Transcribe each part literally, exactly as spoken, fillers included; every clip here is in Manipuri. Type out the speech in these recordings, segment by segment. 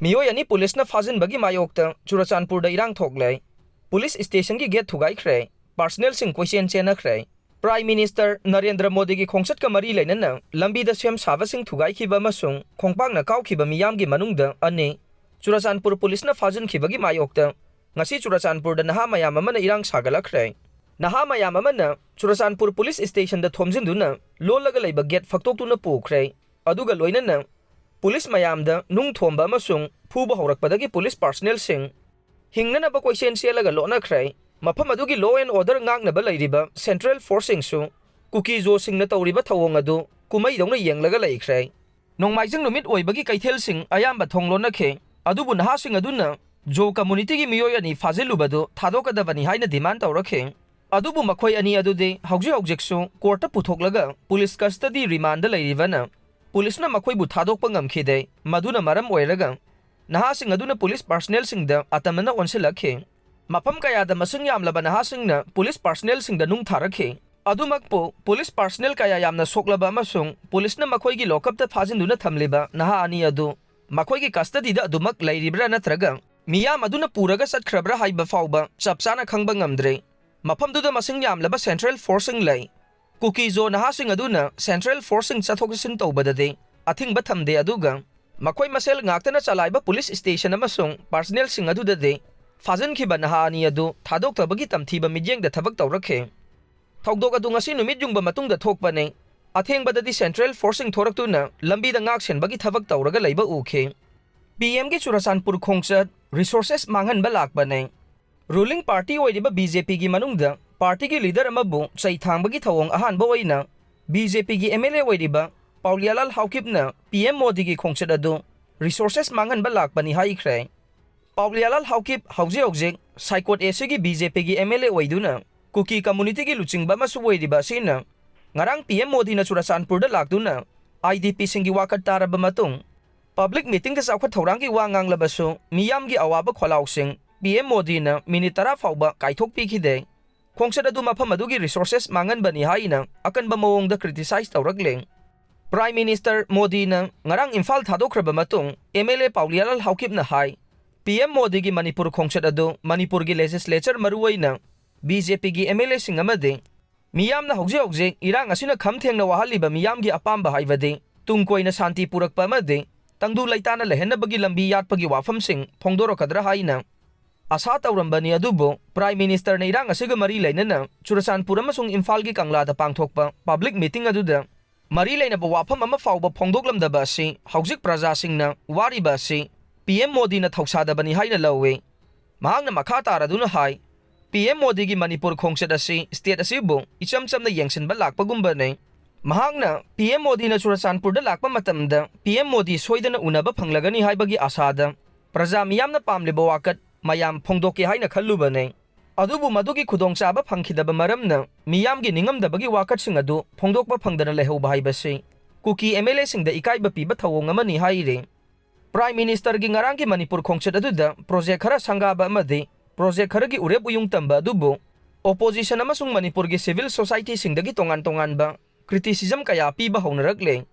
ꯃꯤꯑꯣꯏ ꯑꯅꯤ ꯄꯨꯂꯤꯁꯅ ꯐꯥꯖꯤꯟꯕꯒꯤ ꯃꯥꯌꯣꯛꯇ ꯆꯨꯔꯆꯥꯟꯄꯨꯔꯗ ꯏꯔꯥꯡ ꯊꯣꯛꯂꯦ꯫ ꯄꯨꯂꯤꯁ ꯁ꯭ꯇꯦꯁꯟꯒꯤ ꯒꯦꯠ ꯊꯨꯒꯥꯏꯈ꯭ꯔꯦ꯫ ꯄꯥꯔꯁꯅꯦꯜꯁꯤꯡ ꯀꯣꯏꯆꯦꯟ ꯆꯦꯟꯅꯈ꯭ꯔꯦ꯫ ꯄ꯭ꯔꯥꯏꯝ ꯃꯤꯅꯤꯁꯇꯔ ꯅꯔꯦꯟꯗ꯭ꯔ ꯃꯣꯗꯤꯒꯤ ꯈꯣꯡꯆꯠꯀ ꯃꯔꯤ ꯂꯩꯅꯅ ꯂꯝꯕꯤꯗ ꯁꯦꯝ ꯁꯥꯕꯁꯤꯡ ꯊꯨꯒꯥꯏꯈꯤꯕ ꯑꯃꯁꯨꯡ ꯈꯣꯡꯄꯥꯛꯅ ꯀꯥꯎꯈꯤꯕ ꯃꯤꯌꯥꯝꯒꯤ ꯃꯅꯨꯡꯗ ꯑꯅꯤ ꯆꯨꯔꯆꯥꯟꯄꯨꯔ ꯄꯨꯂꯤꯁꯅ ꯐꯥꯖꯤꯟꯈꯤꯕꯒꯤ ꯃꯥꯌꯣꯛꯇ ꯉꯁꯤ ꯆꯨꯔꯆꯥꯟꯄꯨꯔꯗ ꯅꯍꯥ ꯃꯌꯥꯝ ꯑꯃꯅ ꯏꯔꯥꯡ ꯁꯥꯒꯠꯂꯛꯈ꯭ꯔꯦ꯫ ꯅꯍꯥ ꯃꯌꯥꯝ ꯑꯃꯅ ꯆꯨꯔꯆꯥꯟꯄꯨꯔ ꯄꯨꯂꯤꯁ ꯁ꯭ꯇꯦꯁꯟꯗ ꯊꯣꯝꯖꯤꯟꯗꯨꯅ ꯂꯣꯜꯂꯒ ꯂꯩꯕ ꯒꯦꯠ ꯐꯛꯇꯣꯛꯇꯨꯅ ꯄꯨꯈ꯭ꯔꯦ꯫ ꯑꯗꯨꯒ ꯂꯣꯏꯅꯅ ꯄꯨꯂꯤꯁ ꯃꯌꯥꯝꯗ ꯅꯨꯡ ꯊꯣꯝꯕ ꯑꯃꯁꯨꯡ ꯐꯨꯕ ꯍꯧꯔꯛꯄꯗꯒꯤ ꯄꯨꯂꯤꯁ ꯄꯥꯔꯁꯅꯦꯜꯁꯤꯡ ꯍꯤꯡꯅꯅꯕ ꯀꯣꯏꯆꯦꯟ ꯆꯦꯜꯂꯒ ꯂꯣꯠꯅꯈ꯭ꯔꯦ꯫ ꯃꯐꯝ ꯑꯗꯨꯒꯤ law and order ꯉꯥꯛꯅꯕ ꯂꯩꯔꯤꯕ ꯁꯦꯟꯇ꯭ꯔꯦꯜ ꯐꯣꯔꯁꯁꯤꯡꯁꯨ ꯀꯨꯀꯤꯖꯣꯁꯤꯡꯅ ꯇꯧꯔꯤꯕ ꯊꯧꯑꯣꯡ ꯑꯗꯨ ꯀꯨꯝꯍꯩꯗꯧꯅ ꯌꯦꯡꯂꯒ ꯂꯩꯈ꯭ꯔꯦ꯫ ꯅꯣꯡꯃꯥꯏꯖꯤꯡ ꯅꯨꯃꯤꯠ ꯑꯣꯏꯕꯒꯤ ꯀꯩꯊꯦꯜꯁꯤꯡ ꯑꯌꯥꯝꯕ ꯊꯣꯡ ꯂꯣꯟꯅꯈꯤ, ꯑꯗꯨꯕꯨ ꯅꯍꯥꯁꯤꯡ ꯑꯗꯨꯅ ꯖꯣ ꯀꯝꯃꯨꯅꯤꯇꯤꯒꯤ ꯃꯤꯑꯣꯏ ꯑꯅꯤ ꯐꯥꯖꯤꯜꯂꯨꯕꯗꯨ ꯊꯥꯗꯣꯛꯀꯗꯕꯅꯤ ꯍꯥꯏꯅ ꯗꯤꯃꯥꯟ ꯇꯧꯔꯛꯈꯤ꯫ ꯑꯗꯨꯕꯨ ꯃꯈꯣꯏ ꯑꯅꯤ ꯑꯗꯨꯗꯤ ꯍꯧꯖꯤꯛ ꯍꯧꯖꯤꯛꯁꯨ ꯀꯣꯔꯠꯇ ꯄꯨꯊꯣꯛꯂꯒ ꯄꯨꯂꯤꯁ ꯀꯁꯇꯗꯤ ꯔꯤꯃꯥꯟꯗ ꯂꯩꯔꯤꯕꯅ ꯄꯨꯂꯤꯁꯅ ꯃꯈꯣꯏꯕꯨ ꯊꯥꯗꯣꯛꯄ ꯉꯝꯈꯤꯗꯦ꯫ ꯃꯗꯨꯅ ꯃꯔꯝ ꯑꯣꯏꯔꯒ ꯅꯍꯥꯁꯤꯡ ꯑꯗꯨꯅ ꯄꯨꯂꯤꯁ ꯄꯥꯔꯁꯅꯦꯜꯁꯤꯡꯗ ꯑꯇꯝꯅꯅ ꯑꯣꯟꯁꯤꯜꯂꯛꯈꯤ꯫ ꯃꯐꯝ ꯀꯌꯥꯗ ꯃꯁꯤꯡ ꯌꯥꯝꯂꯕ ꯅꯍꯥꯁꯤꯡꯅ ꯄꯨꯂꯤꯁ ꯄꯥꯔꯁꯅꯦꯜꯁꯤꯡꯗ ꯅꯨꯡ ꯊꯥꯔꯛꯈꯤ꯫ ꯑꯗꯨꯃꯛꯄꯨ ꯄꯨꯂꯤꯁ ꯄꯥꯔꯁꯅꯦꯜ ꯀꯌꯥ ꯌꯥꯝꯅ ꯁꯣꯛꯂꯕ ꯑꯃꯁꯨꯡ ꯄꯨꯂꯤꯁꯅ ꯃꯈꯣꯏꯒꯤ ꯂꯣꯀꯞꯇ ꯐꯥꯖꯤꯟꯗꯨꯅ ꯊꯝꯂꯤꯕ ꯅꯍꯥ ꯑꯅꯤ ꯑꯗꯨ ꯃꯈꯣꯏꯒꯤ ꯀꯁꯇꯗꯤꯗ ꯑꯗꯨꯃꯛ ꯂꯩꯔꯤꯕ꯭ꯔꯥ ꯅꯠꯇ꯭ꯔꯒ ꯃꯤꯌꯥꯝ ꯑꯗꯨꯅ ꯄꯨꯔꯒ ꯆꯠꯈ꯭ꯔꯕ꯭ꯔꯥ ꯍꯥꯏꯕ ꯐꯥꯎꯕ ꯆꯞ ꯆꯥꯅ ꯈꯪꯕ ꯉꯝꯗ꯭ꯔꯤ꯫ ꯃꯐꯝꯗꯨꯗ ꯃꯁꯤꯡ ꯌꯥꯝꯂꯕ ꯁꯦꯟꯇ꯭ꯔꯦꯜ ꯐꯣꯔꯁꯁꯤꯡ ꯂꯩ꯫ ꯀꯨꯀꯤꯖꯣ ꯅꯍꯥꯁꯤꯡ ꯑꯗꯨꯅ ꯁꯦꯟꯇ꯭ꯔꯦꯜ ꯐꯣꯔꯁꯁꯤꯡ ꯆꯠꯊꯣꯛ ꯆꯠꯁꯤꯟ ꯇꯧꯕꯗꯗꯤ ꯑꯊꯤꯡꯕ ꯊꯝꯗꯦ, ꯑꯗꯨꯒ ꯃꯈꯣꯏ ꯃꯁꯦꯜ ꯉꯥꯛꯇꯅ ꯆꯂꯥꯏꯕ ꯄꯨꯂꯤꯁ ꯁ꯭ꯇꯦꯁꯟ ꯑꯃꯁꯨꯡ ꯄꯥꯔꯁꯅꯦꯜꯁꯤꯡ ꯑꯗꯨꯗꯗꯤ ꯐꯥꯖꯤꯟꯈꯤꯕ ꯅꯍꯥ ꯑꯅꯤ ꯑꯗꯨ ꯊꯥꯗꯣꯛꯇꯕꯒꯤ ꯇꯝꯊꯤꯕ ꯃꯤꯠꯌꯦꯡꯗ ꯊꯕꯛ ꯇꯧꯔꯛꯈꯤ꯫ ꯊꯧꯗꯣꯛ ꯑꯗꯨ ꯉꯁꯤ ꯅꯨꯃꯤꯠ ꯌꯨꯡꯕ ꯃꯇꯨꯡꯗ ꯊꯣꯛꯄꯅꯤ꯫ ꯑꯊꯦꯡꯕꯗꯗꯤ ꯁꯦꯟꯇ꯭ꯔꯦꯜ ꯐꯣꯔꯁꯁꯤꯡ ꯊꯣꯔꯛꯇꯨꯅ ꯂꯝꯕꯤꯗ ꯉꯥꯛ ꯁꯦꯟꯕꯒꯤ ꯊꯕꯛ ꯇꯧꯔꯒ ꯂꯩꯕ ꯎꯈꯤ꯫ ꯄꯤ ꯑꯦꯝꯒꯤ ꯆꯨꯔꯆꯥꯟꯄꯨꯔ ꯈꯣꯡꯆꯠ, ꯔꯤꯁꯣꯔꯁꯦꯁ ꯃꯥꯡꯍꯟꯕ ꯂꯥꯛꯄꯅꯤ꯫ ꯔꯨꯂꯤꯡ ꯄꯥꯔꯇꯤ ꯑꯣꯏꯔꯤꯕ ꯕꯤ ꯖꯦ ꯄꯤꯒꯤ ꯃꯅꯨꯡꯗ ꯄꯥꯔꯇꯤꯒꯤ ꯂꯤꯗꯔ ꯑꯃꯕꯨ ꯆꯩ ꯊꯥꯡꯕꯒꯤ ꯊꯧꯑꯣꯡ ꯑꯍꯥꯟꯕ ꯑꯣꯏꯅ ꯕꯤ ꯖꯦ ꯄꯤꯒꯤ ꯑꯦꯝ ꯑꯦꯜ ꯑꯦ ꯑꯣꯏꯔꯤꯕ ꯄꯥꯎꯂꯤꯌꯥꯂꯥꯜ ꯍꯥꯎꯀꯤꯞꯅ ꯄꯤ ꯑꯦꯝ ꯃꯣꯗꯤꯒꯤ ꯈꯣꯡꯆꯠ ꯑꯗꯨ ꯔꯤꯁꯣꯔꯁꯦꯁ ꯃꯥꯡꯍꯟꯕ ꯂꯥꯛꯄꯅꯤ ꯍꯥꯏꯈ꯭ꯔꯦ꯫ ꯄꯥꯎꯂꯤꯌꯥꯂꯥꯜ ꯍꯥꯎꯀꯤꯞ ꯍꯧꯖꯤꯛ ꯍꯧꯖꯤꯛ ꯁꯥꯏꯀꯣꯠ ꯑꯦ ꯁꯤꯒꯤ ꯕꯤ ꯖꯦ ꯄꯤꯒꯤ ꯑꯦꯝ ꯑꯦꯜ ꯑꯦ ꯑꯣꯏꯗꯨꯅ ꯀꯨꯀꯤ ꯀꯝꯃꯨꯅꯤꯇꯤꯒꯤ ꯂꯨꯆꯤꯡꯕ ꯑꯃꯁꯨ ꯑꯣꯏꯔꯤꯕ ꯑꯁꯤꯅ ꯉꯔꯥꯡ ꯄꯤ ꯑꯦꯝ ꯃꯣꯗꯤꯅ ꯆꯨꯔꯆꯥꯟꯄꯨꯔꯗ ꯂꯥꯛꯇꯨꯅ ꯑꯥꯏ ꯗꯤ ꯄꯤꯁꯤꯡꯒꯤ ꯋꯥꯀꯠ ꯇꯥꯔꯕ ꯃꯇꯨꯡ ꯄꯕ꯭ꯂꯤꯛ ꯃꯤꯇꯤꯡꯗ ꯆꯥꯎꯈꯠ ꯊꯧꯔꯥꯡꯒꯤ ꯋꯥ ꯉꯥꯡꯂꯕꯁꯨ ꯃꯤꯌꯥꯝꯒꯤ ꯑꯋꯥꯕ ꯈꯣꯜꯂꯥꯎꯁꯤꯡ ꯄꯤ ꯑꯦꯝ ꯃꯣꯗꯤꯅ ꯃꯤꯅꯤꯠ ꯇꯔꯥ ꯐꯥꯎꯕ ꯀꯥꯏꯊꯣꯛꯄꯤꯈꯤꯗꯦ꯫ ꯈꯣꯡꯆꯠ ꯑꯗꯨ ꯃꯐꯝ ꯑꯗꯨꯒꯤ ꯔꯤꯁꯣꯔꯁꯦꯁ ꯃꯥꯡꯍꯟꯕꯅꯤ ꯍꯥꯏꯅ ꯑꯀꯟꯕ ꯃꯑꯣꯡꯗ ꯀ꯭ꯔꯤꯇꯤꯁꯥꯏꯖ ꯇꯧꯔꯛꯂꯦ꯫ Prime Minister ꯃꯣꯗꯤꯅ ꯉꯔꯥꯡ ꯏꯝꯐꯥꯜ ꯊꯥꯗꯣꯛꯈ꯭ꯔꯕ ꯃꯇꯨꯡ, M L A ꯄꯥꯎꯂꯤꯌꯥꯂꯥꯜ ꯍꯥꯎꯀꯤꯞꯅ high, P M ꯃꯣꯗꯤꯒꯤ ꯃꯅꯤꯄꯨꯔ ꯈꯣꯡꯆꯠ ꯑꯗꯨ ꯃꯅꯤꯄꯨꯔꯒꯤ legislature, ꯃꯔꯨꯑꯣꯏꯅ B J Pꯒꯤ M L Aꯁꯤꯡ ꯑꯃꯗꯤ ꯃꯤꯌꯥꯝꯅ ꯍꯧꯖꯤꯛ ꯍꯧꯖꯤꯛ ꯏꯔꯥꯡ ꯑꯁꯤꯅ ꯈꯝ ꯊꯦꯡꯅ ꯋꯥꯍꯜꯂꯤꯕ ꯃꯤꯌꯥꯝꯒꯤ ꯑꯄꯥꯝꯕ, ꯍꯥꯏꯕꯗꯤ ꯇꯨꯡ ꯀꯣꯏꯅ ꯁꯥꯟꯇꯤ ꯄꯨꯔꯛꯄ ꯑꯃꯗꯤ ꯇꯪꯗꯨ ꯂꯩꯇꯥꯅ ꯂꯩꯍꯟꯅꯕꯒꯤ ꯂꯝꯕꯤ ꯌꯥꯠꯄꯒꯤ ꯋꯥꯐꯝꯁꯤꯡ ꯐꯣꯡꯗꯣꯔꯛꯀꯗ꯭ꯔꯥ ꯍꯥꯏꯅ ꯑꯥꯁꯥ ꯇꯧꯔꯝꯕꯅꯤ꯫ ꯑꯗꯨꯕꯨ Prime Ministerꯅ ꯏꯔꯥꯡ ꯑꯁꯤꯒ ꯃꯔꯤ ꯂꯩꯅꯅ ꯆꯨꯔꯆꯥꯟꯄꯨꯔ ꯑꯃꯁꯨꯡ ꯏꯝꯐꯥꯜꯒꯤ ꯀꯪꯂꯥꯗ ꯄꯥꯡꯊꯣꯛꯄ public meeting ꯑꯗꯨꯗ ꯃꯔꯤ ꯂꯩꯅꯕ ꯋꯥꯐꯝ ꯑꯃ ꯐꯥꯎꯕ ꯐꯣꯡꯗꯣꯛꯂꯝꯗꯕ ꯑꯁꯤ ꯍꯧꯖꯤꯛ ꯄ꯭ꯔꯖꯥꯁꯤꯡꯅ ꯋꯥꯔꯤꯕ ꯑꯁꯤ P M ꯃꯣꯗꯤꯅ ꯊꯧꯁꯥꯗꯕꯅꯤ ꯍꯥꯏꯅ ꯂꯧꯏ꯫ ꯃꯍꯥꯛꯅ ꯃꯈꯥ ꯇꯥꯔꯗꯨꯅ ꯍꯥꯏ, P M ꯃꯣꯗꯤꯒꯤ ꯃꯅꯤꯄꯨꯔ ꯈꯣꯡꯆꯠ ꯑꯁꯤ state ꯑꯁꯤꯕꯨ ꯏꯆꯝ ꯆꯝꯅ ꯌꯦꯡꯁꯤꯟꯕ ꯂꯥꯛꯄꯒꯨꯝꯕꯅꯤ꯫ ꯃꯍꯥꯛꯅ P M ꯃꯣꯗꯤꯅ ꯆꯨꯔꯆꯥꯟꯄꯨꯔꯗ ꯂꯥꯛꯄ ꯃꯇꯝꯗ P M ꯃꯣꯗꯤ ꯁꯣꯏꯗꯅ ꯎꯅꯕ ꯐꯪꯂꯒꯅꯤ ꯍꯥꯏꯕꯒꯤ ꯑꯥꯁꯥꯗ ꯄ꯭ꯔꯖꯥ ꯃꯤꯌꯥꯝꯅ ꯄꯥꯝꯂꯤꯕ ꯋꯥꯀꯠ ꯃꯌꯥꯝ ꯐꯣꯡꯗꯣꯛꯀꯦ ꯍꯥꯏꯅ ꯈꯜꯂꯨꯕꯅꯤ꯫ ꯑꯗꯨꯕꯨ ꯃꯗꯨꯒꯤ ꯈꯨꯗꯣꯡꯆꯥꯕ ꯐꯪꯈꯤꯗꯕ ꯃꯔꯝꯅ ꯃꯤꯌꯥꯝꯒꯤ ꯅꯤꯡꯉꯝꯗꯕꯒꯤ ꯋꯥꯀꯠꯁꯤꯡ ꯑꯗꯨ ꯐꯣꯡꯗꯣꯛꯄ ꯐꯪꯗꯅ ꯂꯩꯍꯧꯕ ꯍꯥꯏꯕꯁꯤ ꯀꯨꯀꯤ M L Aꯁꯤꯡꯗ ꯏꯀꯥꯏꯕ ꯄꯤꯕ ꯊꯧꯑꯣꯡ ꯑꯃꯅꯤ ꯍꯥꯏꯔꯤ꯫ Prime Ministerꯒꯤ ꯉꯔꯥꯡꯒꯤ ꯃꯅꯤꯄꯨꯔ ꯈꯣꯡꯆꯠ ꯑꯗꯨꯗ project ꯈꯔ ꯁꯪꯒꯥꯕ ꯑꯃꯗꯤ project ꯈꯔꯒꯤ ꯎꯔꯦꯞ ꯎꯌꯨꯡ ꯇꯝꯕ ꯑꯗꯨꯕꯨ opposition ꯑꯃꯁꯨꯡ ꯃꯅꯤꯄꯨꯔꯒꯤ civil societyꯁꯤꯡꯗꯒꯤ ꯇꯣꯉꯥꯟ ꯇꯣꯉꯥꯟꯕ criticism ꯀꯌꯥ ꯄꯤꯕ ꯍꯧꯅꯔꯛꯂꯦ꯫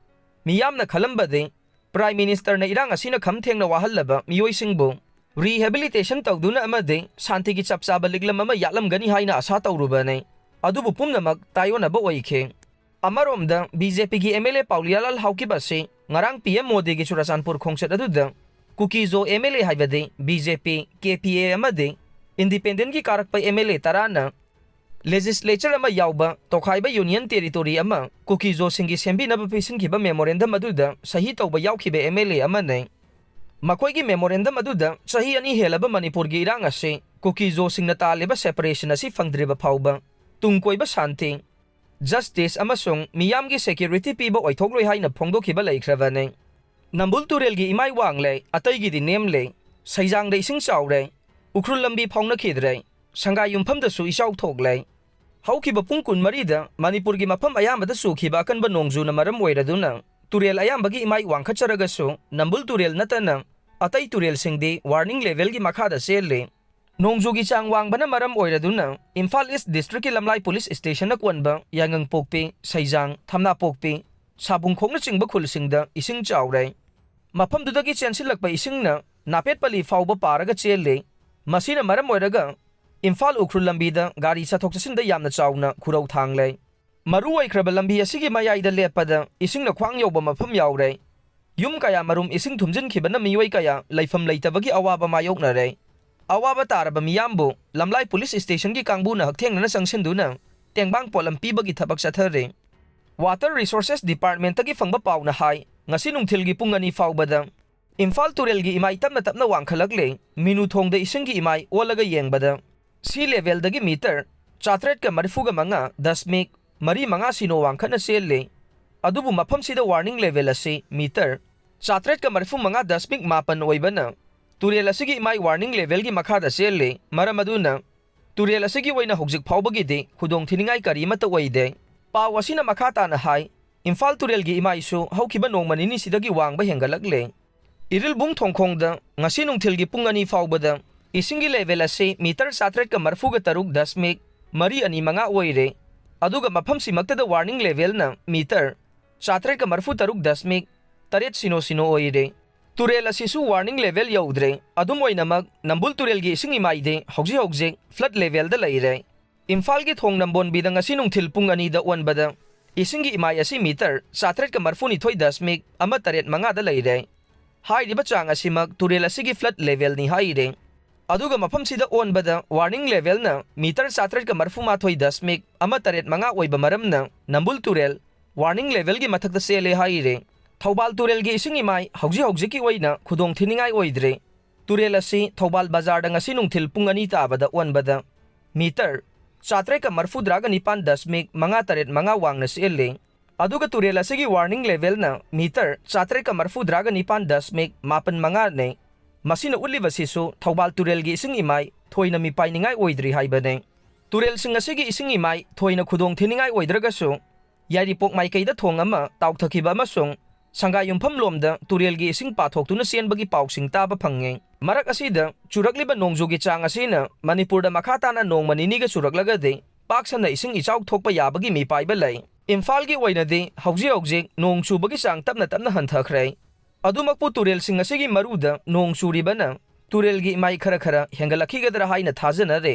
ꯃꯤꯌꯥꯝꯅ ꯈꯜꯂꯝꯕꯗꯤ Prime Ministerꯅ ꯏꯔꯥꯡ ꯑꯁꯤꯅ ꯈꯝ ꯊꯦꯡꯅ ꯋꯥꯍꯜꯂꯕ ꯃꯤꯑꯣꯏꯁꯤꯡꯕꯨ rehabilitation ꯇꯧꯗꯨꯅ ꯑꯃꯗꯤ ꯁꯥꯟꯇꯤꯒꯤ ꯆꯞ ꯆꯥꯕ ꯂꯤꯛꯂꯝ ꯑꯃ ꯌꯥꯠꯂꯝꯒꯅꯤ ꯍꯥꯏꯅ ꯑꯥꯁꯥ ꯇꯧꯔꯨꯕꯅꯤ꯫ ꯑꯗꯨꯕꯨ ꯄꯨꯝꯅꯃꯛ ꯇꯥꯏꯑꯣꯟꯅꯕ ꯑꯣꯏꯈꯤ꯫ ꯑꯃꯔꯣꯝꯗ B J Pꯒꯤ M L A ꯄꯥꯎꯂꯤꯌꯥꯂꯥꯜ Haokip ꯑꯁꯤ ꯉꯔꯥꯡ P M ꯃꯣꯗꯤꯒꯤ ꯆꯨꯔꯆꯥꯟꯄꯨꯔ ꯈꯣꯡꯆꯠ ꯑꯗꯨꯗ ꯀꯨꯀꯤꯖꯣ M L A ꯍꯥꯏꯕꯗꯤ B J P, K P A ꯑꯃꯗꯤ independentꯀꯤ ꯀꯥꯔꯛꯄ M L A ꯇꯔꯥꯅ legislature ꯑꯃ ꯌꯥꯎꯕ ꯇꯣꯈꯥꯏꯕ union territory ꯑꯃ ꯀꯨꯀꯤꯖꯣꯁꯤꯡꯒꯤ ꯁꯦꯝꯕꯤꯅꯕ ꯄꯤꯁꯤꯟꯈꯤꯕ memorandum ꯑꯗꯨꯗ ꯁꯍꯤ ꯇꯧꯕ ꯌꯥꯎꯈꯤꯕ M L A ꯑꯃꯅꯤ꯫ ꯃꯈꯣꯏꯒꯤ memorandum ꯑꯗꯨꯗ ꯆꯍꯤ ꯑꯅꯤ ꯍꯦꯜꯂꯕ ꯃꯅꯤꯄꯨꯔꯒꯤ ꯏꯔꯥꯡ ꯑꯁꯤ ꯀꯨꯀꯤꯖꯣꯁꯤꯡꯅ ꯇꯥꯜꯂꯤꯕ separation ꯑꯁꯤ ꯐꯪꯗ꯭ꯔꯤꯕ ꯐꯥꯎꯕ ꯇꯨꯡ ꯀꯣꯏꯕ ꯁꯥꯟꯇꯤ, justice ꯑꯃꯁꯨꯡ ꯃꯤꯌꯥꯝꯒꯤ security ꯄꯤꯕ ꯑꯣꯏꯊꯣꯛꯂꯣꯏ ꯍꯥꯏꯅ ꯐꯣꯡꯗꯣꯛꯈꯤꯕ ꯂꯩꯈ꯭ꯔꯕꯅꯤ꯫ ꯅꯝꯕꯨꯜ ꯇꯨꯔꯦꯜꯒꯤ ꯏꯃꯥꯏ ꯋꯥꯡꯂꯦ, ꯑꯇꯩꯒꯤꯗꯤ ꯅꯦꯝꯂꯦ, ꯁꯩꯖꯥꯡꯗ ꯏꯁꯤꯡ ꯆꯥꯎꯔꯦ, ꯎꯈ꯭ꯔꯨꯜ ꯂꯝꯕꯤ ꯐꯥꯎꯅꯈꯤꯗ꯭ꯔꯦ, ꯁꯪꯒꯥꯏ ꯌꯨꯝꯐꯝꯗꯁꯨ ꯏꯆꯥꯎ ꯊꯣꯛꯂꯦ꯫ ꯍꯧꯈꯤꯕ ꯄꯨꯡ ꯀꯨꯟꯃꯔꯤꯗ ꯃꯅꯤꯄꯨꯔꯒꯤ ꯃꯐꯝ ꯑꯌꯥꯝꯕꯗ ꯆꯨꯈꯤꯕ ꯑꯀꯟꯕ ꯅꯣꯡꯖꯨꯅ ꯃꯔꯝ ꯑꯣꯏꯔꯗꯨꯅ ꯇꯨꯔꯦꯜ ꯑꯌꯥꯝꯕꯒꯤ ꯏꯃꯥꯏ ꯋꯥꯡꯈꯠꯆꯔꯒꯁꯨ ꯅꯝꯕꯨꯜ ꯇꯨꯔꯦꯜ ꯅꯠꯇꯅ ꯑꯇꯩ ꯇꯨꯔꯦꯜꯁꯤꯡꯗꯤ warning levelꯒꯤ ꯃꯈꯥꯗ ꯆꯦꯜꯂꯤ꯫ ꯅꯣꯡꯖꯨꯒꯤ ꯆꯥꯡ ꯋꯥꯡꯕꯅ ꯃꯔꯝ ꯑꯣꯏꯔꯗꯨꯅ ꯏꯝꯐꯥꯜ East Districtꯀꯤ ꯂꯝꯂꯥꯏ police stationꯅ ꯀꯣꯟꯕ ꯌꯥꯏꯉꯪꯄꯣꯛꯄꯤ, ꯁꯩꯖꯥꯡ, ꯊꯝꯅꯥꯄꯣꯛꯄꯤ, ꯁꯥꯕꯨꯡꯈꯣꯛꯅꯆꯤꯡꯕ ꯈꯨꯜꯁꯤꯡꯗ ꯏꯁꯤꯡ ꯆꯥꯎꯔꯦ꯫ ꯃꯐꯝꯗꯨꯗꯒꯤ ꯆꯦꯟꯁꯤꯜꯂꯛꯄ ꯏꯁꯤꯡꯅ ꯅꯥꯄꯦꯠꯄꯂꯤ ꯐꯥꯎꯕ ꯄꯥꯔꯒ ꯆꯦꯜꯂꯤ꯫ ꯃꯁꯤꯅ ꯃꯔꯝ ꯑꯣꯏꯔꯒ ꯏꯝꯐꯥꯜ ꯎꯈ꯭ꯔꯨꯜ ꯂꯝꯕꯤꯗ ꯒꯥꯔꯤ ꯆꯠꯊꯣꯛ ꯆꯠꯁꯤꯟꯗ ꯌꯥꯝꯅ ꯆꯥꯎꯅ ꯈꯨꯔꯧ ꯊꯥꯡꯂꯦ꯫ ꯃꯔꯨ ꯑꯣꯏꯈ꯭ꯔꯕ ꯂꯝꯕꯤ ꯑꯁꯤꯒꯤ ꯃꯌꯥꯏꯗ ꯂꯦꯞꯄꯗ ꯏꯁꯤꯡꯅ ꯈ꯭ꯋꯥꯡ ꯌꯧꯕ ꯃꯐꯝ ꯌꯥꯎꯔꯦ꯫ ꯌꯨꯝ ꯀꯌꯥ ꯃꯔꯨꯝ ꯏꯁꯤꯡ ꯊꯨꯝꯖꯤꯟꯈꯤꯕꯅ ꯃꯤꯑꯣꯏ ꯀꯌꯥ ꯂꯩꯐꯝ ꯂꯩꯇꯕꯒꯤ ꯑꯋꯥꯕ ꯃꯥꯌꯣꯛꯅꯔꯦ꯫ ꯑꯋꯥꯕ ꯇꯥꯔꯕ ꯃꯤꯌꯥꯝꯕꯨ ꯂꯝꯂꯥꯏ ꯄꯨꯂꯤꯁ ꯁ꯭ꯇꯦꯁꯟꯒꯤ ꯀꯥꯡꯕꯨꯅ ꯍꯛꯊꯦꯡꯅꯅ ꯆꯪꯁꯤꯟꯗꯨꯅ ꯇꯦꯡꯕꯥꯡ ꯄꯣꯠꯂꯝ ꯄꯤꯕꯒꯤ ꯊꯕꯛ ꯆꯠꯊꯔꯦ꯫ ꯋꯥꯇꯔ ꯔꯤꯁꯣꯔꯁꯦꯁ ꯗꯤꯄꯥꯔꯠꯃꯦꯟꯠꯇꯒꯤ ꯐꯪꯕ ꯄꯥꯎꯅ ꯍꯥꯏ, ꯉꯁꯤ ꯅꯨꯡꯊꯤꯜꯒꯤ ꯄꯨꯡ ꯑꯅꯤ ꯐꯥꯎꯕꯗ ꯏꯝꯐꯥꯜ ꯇꯨꯔꯦꯜꯒꯤ ꯏꯃꯥꯏ ꯇꯞꯅ ꯇꯞꯅ ꯋꯥꯡꯈꯠꯂꯛꯂꯦ꯫ ꯃꯤꯅꯨ ꯊꯣꯡꯗ ꯏꯁꯤꯡꯒꯤ ꯏꯃꯥꯏ ꯑꯣꯜꯂꯒ ꯌꯦꯡꯕꯗ, ꯁꯤ ꯂꯦꯚꯦꯜꯗꯒꯤ ꯃꯤꯇꯔ ꯆꯥꯇ꯭ꯔꯦꯠꯀ ꯃꯔꯤꯐꯨꯒ ꯃꯉꯥ ꯗꯁꯃꯤꯛ ꯃꯔꯤ ꯃꯉꯥ ꯁꯤꯅꯣ ꯋꯥꯡꯈꯠꯅ ꯆꯦꯜꯂꯤ꯫ ꯑꯗꯨꯕꯨ ꯃꯐꯝꯁꯤꯗ ꯋꯥꯔꯅꯤꯡ ꯂꯦꯚꯦꯜ ꯑꯁꯤ ꯃꯤꯇꯔ ꯆꯥꯇ꯭ꯔꯦꯠꯀ ꯃꯔꯤꯐꯨ ꯃꯉꯥ ꯗꯁꯃꯤꯛ ꯃꯥꯄꯟ ꯑꯣꯏꯕꯅ ꯇꯨꯔꯦꯜ ꯑꯁꯤꯒꯤ ꯏꯃꯥꯏ ꯋꯥꯔꯅꯤꯡ ꯂꯦꯚꯦꯜꯒꯤ ꯃꯈꯥꯗ ꯆꯦꯜꯂꯤ꯫ ꯃꯔꯝ ꯑꯗꯨꯅ ꯇꯨꯔꯦꯜ ꯑꯁꯤꯒꯤ ꯑꯣꯏꯅ ꯍꯧꯖꯤꯛ ꯐꯥꯎꯕꯒꯤꯗꯤ ꯈꯨꯗꯣꯡꯊꯤꯅꯤꯡꯉꯥꯏ ꯀꯔꯤ ꯑꯃꯠꯇ ꯑꯣꯏꯗꯦ꯫ ꯄꯥꯎ ꯑꯁꯤꯅ ꯃꯈꯥ ꯇꯥꯅ ꯍꯥꯏ, ꯏꯝꯐꯥꯜ ꯇꯨꯔꯦꯜꯒꯤ ꯏꯃꯥꯏꯁꯨ ꯍꯧꯈꯤꯕ ꯅꯣꯡꯃ ꯅꯤꯅꯤꯁꯤꯗꯒꯤ ꯋꯥꯡꯕ ꯍꯦꯟꯒꯠꯂꯛꯂꯦ꯫ ꯏꯔꯤꯜꯕꯨꯡ ꯊꯣꯡꯈꯣꯡꯗ ꯉꯁꯤ ꯅꯨꯡꯊꯤꯜꯒꯤ ꯄꯨꯡ ꯑꯅꯤ ꯐꯥꯎꯕꯗ ꯏꯁꯤꯡꯒꯤ ꯂꯦꯚꯦꯜ ꯑꯁꯤ ꯃꯤꯇꯔ ꯆꯥꯇ꯭ꯔꯦꯠꯀ ꯃꯔꯤꯐꯨꯒ ꯇꯔꯨꯛ ꯗꯁꯃꯤꯛ ꯃꯔꯤ ꯑꯅꯤ ꯃꯉꯥ ꯑꯣꯏꯔꯦ꯫ ꯑꯗꯨꯒ ꯃꯐꯝꯁꯤꯃꯛꯇꯗ ꯋꯥꯔꯅꯤꯡ ꯂꯦꯚꯦꯜꯅ ꯃꯤꯇꯔ ꯆꯥꯇ꯭ꯔꯦꯠꯀ ꯃꯔꯤꯐꯨ ꯇꯔꯨꯛ ꯗꯁꯃꯤꯛ ꯇꯔꯦꯠ ꯁꯤꯅꯣ ꯁꯤꯅꯣ ꯑꯣꯏꯔꯦ꯫ ꯇꯨꯔꯦꯜ ꯑꯁꯤꯁꯨ ꯋꯥꯔꯅꯤꯡ ꯂꯦꯚꯦꯜ ꯌꯧꯗ꯭ꯔꯦ꯫ ꯑꯗꯨꯝ ꯑꯣꯏꯅꯃꯛ, ꯅꯝꯕꯨꯜ ꯇꯨꯔꯦꯜꯒꯤ ꯏꯁꯤꯡ ꯏꯃꯥꯏꯗꯤ ꯍꯧꯖꯤꯛ ꯍꯧꯖꯤꯛ ꯐ꯭ꯂꯠ ꯂꯦꯚꯦꯜꯗ ꯂꯩꯔꯦ꯫ ꯏꯝꯐꯥꯜꯒꯤ ꯊꯣꯡ ꯅꯝꯕꯣꯟꯕꯤꯗ ꯉꯁꯤ ꯅꯨꯡꯊꯤꯜ ꯄꯨꯡ ꯑꯅꯤꯗ ꯑꯣꯟꯕꯗ ꯏꯁꯤꯡꯒꯤ ꯏꯃꯥꯏ ꯑꯁꯤ ꯃꯤꯇꯔ ꯆꯥꯇ꯭ꯔꯦꯠꯀ ꯃꯔꯤꯐꯨꯅꯤꯊꯣꯏ ꯗꯁꯃꯤꯛ ꯑꯃ ꯇꯔꯦꯠ ꯃꯉꯥꯗ ꯂꯩꯔꯦ꯫ ꯍꯥꯏꯔꯤꯕ ꯆꯥꯡ ꯑꯁꯤꯃꯛ ꯇꯨꯔꯦꯜ ꯑꯁꯤꯒꯤ ꯐ꯭ꯂꯠ ꯂꯦꯚꯦꯜꯅꯤ ꯍꯥꯏꯔꯦ꯫ ꯑꯗꯨꯒ ꯃꯐꯝꯁꯤꯗ ꯑꯣꯟꯕꯗ ꯋꯥꯔꯅꯤꯡ ꯂꯦꯚꯦꯜꯅ ꯃꯤꯇꯔ ꯆꯥꯇ꯭ꯔꯦꯠꯀ ꯃꯔꯤꯐꯨ ꯃꯥꯊꯣꯏ ꯗꯁꯃꯤꯛ ꯑꯃ ꯇꯔꯦꯠ ꯃꯉꯥ ꯑꯣꯏꯕ ꯃꯔꯝꯅ ꯅꯝꯕꯨꯜ ꯇꯨꯔꯦꯜ ꯋꯥꯔꯅꯤꯡ ꯂꯦꯚꯦꯜꯒꯤ ꯃꯊꯛꯇ ꯆꯦꯜꯂꯦ ꯍꯥꯏꯔꯦ꯫ ꯊꯧꯕꯥꯜ ꯇꯨꯔꯦꯜꯒꯤ ꯏꯁꯤꯡ ꯏꯃꯥꯏ ꯍꯧꯖꯤꯛ ꯍꯧꯖꯤꯛꯀꯤ ꯑꯣꯏꯅ ꯈꯨꯗꯣꯡ ꯊꯤꯅꯤꯡꯉꯥꯏ ꯑꯣꯏꯗ꯭ꯔꯦ꯫ ꯇꯨꯔꯦꯜ ꯑꯁꯤ ꯊꯧꯕꯥꯜ ꯕꯖꯥꯔꯗ ꯉꯁꯤ ꯅꯨꯡꯊꯤꯜ ꯄꯨꯡ ꯑꯅꯤ ꯇꯥꯕꯗ ꯑꯣꯟꯕꯗ ꯃꯤꯇꯔ ꯆꯥꯇ꯭ꯔꯦꯠꯀ ꯃꯔꯤꯐꯨꯇꯔꯥꯒ ꯅꯤꯄꯥꯟ ꯗꯁꯃꯤꯛ ꯃꯉꯥ ꯇꯔꯦꯠ ꯃꯉꯥ ꯋꯥꯡꯅ ꯆꯦꯜꯂꯤ꯫ ꯑꯗꯨꯒ ꯇꯨꯔꯦꯜ ꯑꯁꯤꯒꯤ ꯋꯥꯔꯅꯤꯡ ꯂꯦꯚꯦꯜꯅ ꯃꯤꯇꯔ ꯆꯥꯇ꯭ꯔꯦꯠꯀ ꯃꯔꯤꯐꯨꯇꯔꯥꯒ ꯅꯤꯄꯥꯟ ꯗꯁꯃꯤꯛ ꯃꯥꯄꯟ ꯃꯉꯥꯅꯤ꯫ ꯃꯁꯤꯅ ꯎꯠꯂꯤꯕꯁꯤꯁꯨ ꯊꯧꯕꯥꯜ ꯇꯨꯔꯦꯜꯒꯤ ꯏꯁꯤꯡ ꯏꯃꯥꯏ ꯊꯣꯏꯅ ꯃꯤꯄꯥꯏꯅꯤꯡꯉꯥꯏ ꯑꯣꯏꯗ꯭ꯔꯤ ꯍꯥꯏꯕꯅꯤ꯫ ꯇꯨꯔꯦꯜꯁꯤꯡ ꯑꯁꯤꯒꯤ ꯏꯁꯤꯡ ꯏꯃꯥꯏ ꯊꯣꯏꯅ ꯈꯨꯗꯣꯡ ꯊꯤꯅꯤꯡꯉꯥꯏ ꯑꯣꯏꯗ꯭ꯔꯒꯁꯨ, ꯌꯥꯏꯔꯤꯄꯣꯛ ꯃꯥꯏꯀꯩꯗ ꯊꯣꯡ ꯑꯃ ꯇꯥꯎꯊꯈꯤꯕ ꯑꯃꯁꯨꯡ ꯁꯪꯒꯥꯏꯌꯨꯝꯐꯝ ꯂꯣꯝꯗ ꯇꯨꯔꯦꯜꯒꯤ ꯏꯁꯤꯡ ꯄꯥꯊꯣꯛꯇꯨꯅ ꯆꯦꯟꯕꯒꯤ ꯄꯥꯎꯁꯤꯡ ꯇꯥꯕ ꯐꯪꯉꯤ꯫ ꯃꯔꯛ ꯑꯁꯤꯗ ꯆꯨꯔꯛꯂꯤꯕ ꯅꯣꯡꯖꯨꯒꯤ ꯆꯥꯡ ꯑꯁꯤꯅ ꯃꯅꯤꯄꯨꯔꯗ ꯃꯈꯥ ꯇꯥꯅ ꯅꯣꯡꯃ ꯅꯤꯅꯤꯒ ꯆꯨꯔꯛꯂꯒꯗꯤ ꯄꯥꯛ ꯁꯟꯅ ꯏꯁꯤꯡ ꯏꯆꯥꯎ ꯊꯣꯛꯄ ꯌꯥꯕꯒꯤ ꯃꯤꯄꯥꯏꯕ ꯂꯩ꯫ ꯏꯝꯐꯥꯜꯒꯤ ꯑꯣꯏꯅꯗꯤ ꯍꯧꯖꯤꯛ ꯍꯧꯖꯤꯛ ꯅꯣꯡ ꯆꯨꯕꯒꯤ ꯆꯥꯡ ꯇꯞꯅ ꯇꯞꯅ ꯍꯟꯊꯈ꯭ꯔꯦ꯫ ꯑꯗꯨꯃꯛꯄꯨ ꯇꯨꯔꯦꯜꯁꯤꯡ ꯑꯁꯤꯒꯤ ꯃꯔꯨꯗ ꯅꯣꯡ ꯆꯨꯔꯤꯕꯅ ꯇꯨꯔꯦꯜꯒꯤ ꯏꯃꯥꯏ ꯈꯔ ꯈꯔ ꯍꯦꯟꯒꯠꯂꯛꯈꯤꯒꯗ꯭ꯔꯥ ꯍꯥꯏꯅ ꯊꯥꯖꯅꯔꯦ꯫